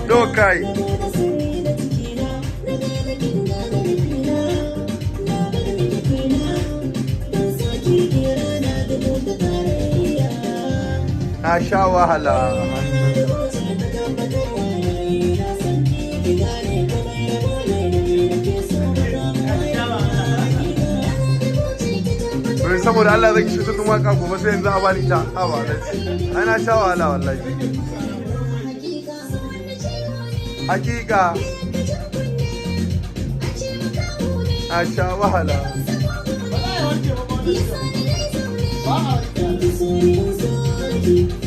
To kai. Na sha wahala. Bari saboda Allah zai kishin tun waka gobe sai yanzu a bani ta. Haba ai na sha wahala wallahi. Hakika na sha wahala. Ba a warke.